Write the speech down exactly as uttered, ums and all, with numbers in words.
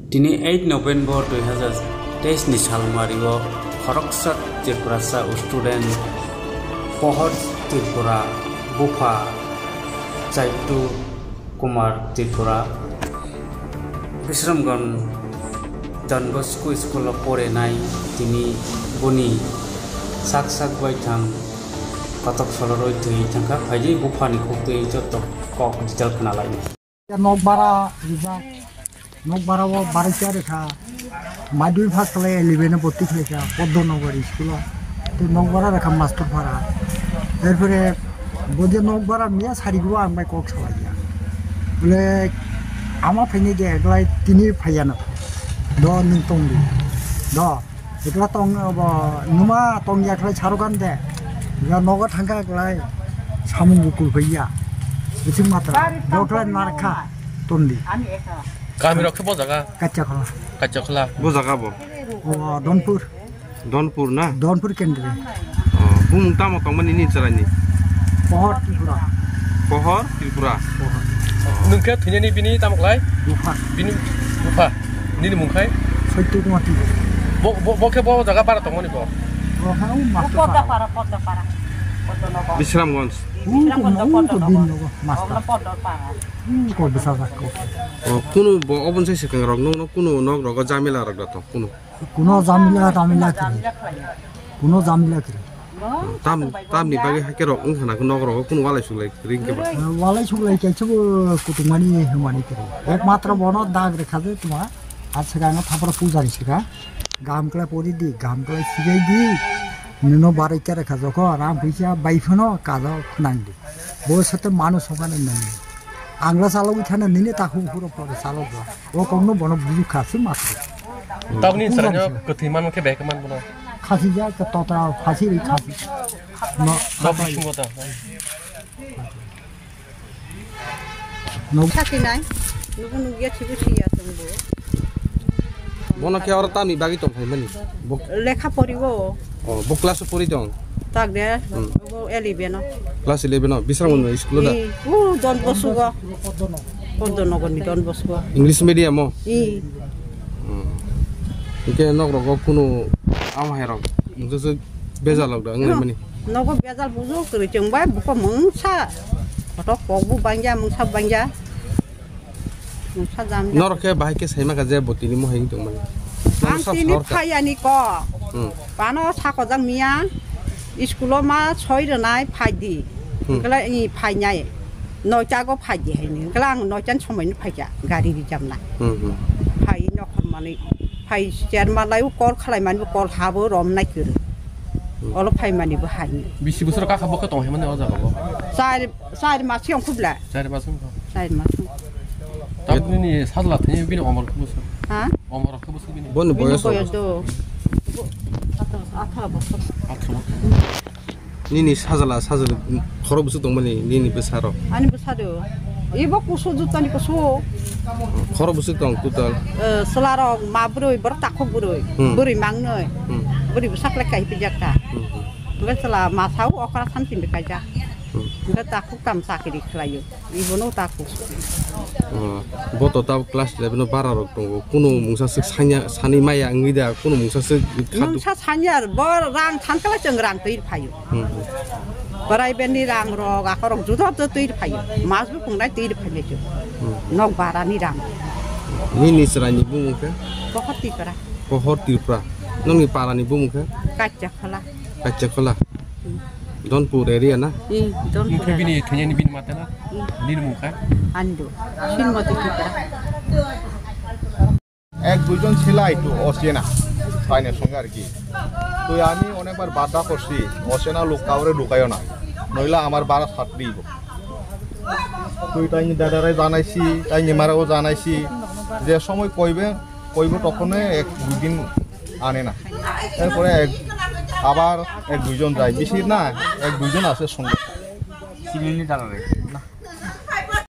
Tini eight November dui hazar teis ni salmario khoroksa Tripurasa student Pohor Tripura, bupha Chaitu Kumar Tripura, Bisramganj Don Bosco School o porinai. Tini boni sak sak bai thang kotok soloroi thwi thangkha. Phaidi buphani khuktwi joto kok detail khna lainai. Nok bara rijak, nok bara o barai cha rekha, madhyamik pass khlai eleven o bhorti khlaikha Poddo Nagar school o, tei nok bara rekha master para. Erpore bodya nok bara miya sari go ang bai kok salaiya. Bole ama phaini de eglai tini phaiya no. Do nwng tong di. Do. Ekla tong, bo, numa tong ya khlai sarukan de. Ya nogo thangka khlai samung bukul phaiya. Bising matra. Dokla narkha tondi. Kami rok khe bo jaga? Kacha khala. Kacha khala. Bo jaga bo? O, Donpur. Donpur na? Donpur kendri. Oh, bumung tamo tongmani ni chwraini? Pohor Tripura. Pohor Tripura. Pohor. Nwng khe thwinani bini tamo khlai? Bupha. Bini bupha. Nini mung khai? Soitu Kumar Tripura. Bo, bo, bo khe bo jaga para tongmani bo? Bo khe o master Podda para. Para, Podda para. Podda Nagar. Bisramganj. Bisramganj, Podda Nagar. Master. Podda para. Hmm, ko bisa sak ko. Oh, kunu bo obon sai swkang rok nung no kunu nok rogo jamila rok da to kunu. Kuno jamila tamila kiri. Kuno jamila kiri. Tam, tamni bagwi haike rok wngkha na nok rogo kuno walai suklai kiri wngkhe ba. Walai suklai kaisa bo kutumani hwnmani kiri. Ekmatro bono dag rekha je tuma. Ar swkang thapra puja ni swkang. Gam kla pori di, gam kla sigai di. Nino barai kere kha joko ram puisa bai phano kajo khnang di. Bo sate manu sokane nang. Angla chalogwi thana nini takhuk phuro phuro chalok ba. O kokno bono buju kha se matro. Tabni saranya kwthwi man khe bek man bono. Khasi ja ka tota khasi ri khasi. No. Tabni sungo ta. Sakinai, nubu nugya sibu siya tongbo. Bono khe oro tamni bagwi tong phaimani? Bo lekha poriwo. Oh, bo class o pori tong? Tak de, hmm. Bo eleven o. Class eleven o, Bisramganj school o da? Ih, uh, Don Bosco. Poddo Nagar ni Don Bosco. English medium o? Ih. Hmm. Hingke nok rogo kunu ama hai rok, nungso bejal rok da, wngmani? Nogo bejal bujo kwrwi chwng bai buko mungsa. Kotok kokbu bangya, mungsa bangya. Mungsa jamya. Norok khe bahai khe saima kha je bo tini mohai wng tongmani? Ang tini phayani ko. Hmm. Bano sakojak miya. Iskulo ma soi rwnai phaidi. Hmm. Hwnkhe lai i phainai. Noita go phaidi haini. Hwnkhe lai ang noita ni somoi no phaikha gari rijamna. Hmm, hmm. Phai nokhormani. Phai cherma lai u kol khalai mani bo kol habo romnai kwrwi. Hmm. Olo phaimani bo haini. Bisi bosor kakha bo khe tong himani o jaga bo? Char, char mas yong khubla. Char mas yong. Char mas yong. Tabuk nini sajla thani bini omor khe bosor? Ha? Omor khe bosor bini? Boni boyos do. Atharo, atharo bosor. Atharo bosor. Nini sajla, sajla khoro bwswk tongmani nini bwsarok? Ani bwsado. Ibo kusu jutani kusu. Khoro bwswk tong total? Eh, chwlarok ma bwrwi, borok takhuk bwrwi. Hmm. Bwrwi mangnwi. Hmm. Bwrwi bwsak le kai pijak ta. Hmm, hmm. Hwnkhe chwla masao okra santin de kaijak. Hmm. Hwnkhe takhuk tam chakiri khlaio. Ibono ta kusu. Oh, bo to tabuk class eleven o bara rok tongo. Kuno mungsa swk sanya, sani maya wngwi da, kuno mungsa swk khadu. Mungsa sanya, bo rang thankala chwng rang twi phaio. Hmm, hmm. Private ni rang rok, ako rok juda juda twi phaio. Mas bo pungnai twi phaio chwng. Hmm. Nok bara ni rang. Nini chwrai ni bumung khe? Pohor Tripura. Pohor Tripura. Nongni para ni bumung khe? Kacha Khola. Kacha Khola. Hmm. Donpur area na? Hmm, Donpur area. Bini thwinani bini mata na? Hmm. Nini mung kha? Ando. Sinmoti Tripura. এক দুইজন ছিল একটু অচেনা, তাই না সঙ্গে আর কি। তো আমি অনেকবার বাধা করছি, অচেনা লোক কাউরে ঢুকাইও না, নইলে আমার বাড়া ছাড়তেই হবে। তো তাই দাদারে জানাইছি, তাই নিমারাও জানাইছি, যে সময় কইবে, কইব তখনই এক দুই দিন আনে না। এরপরে এক, আবার এক দুইজন যায়, বেশি না, এক দুইজন আছে সঙ্গে। চিনিনি দাদারে?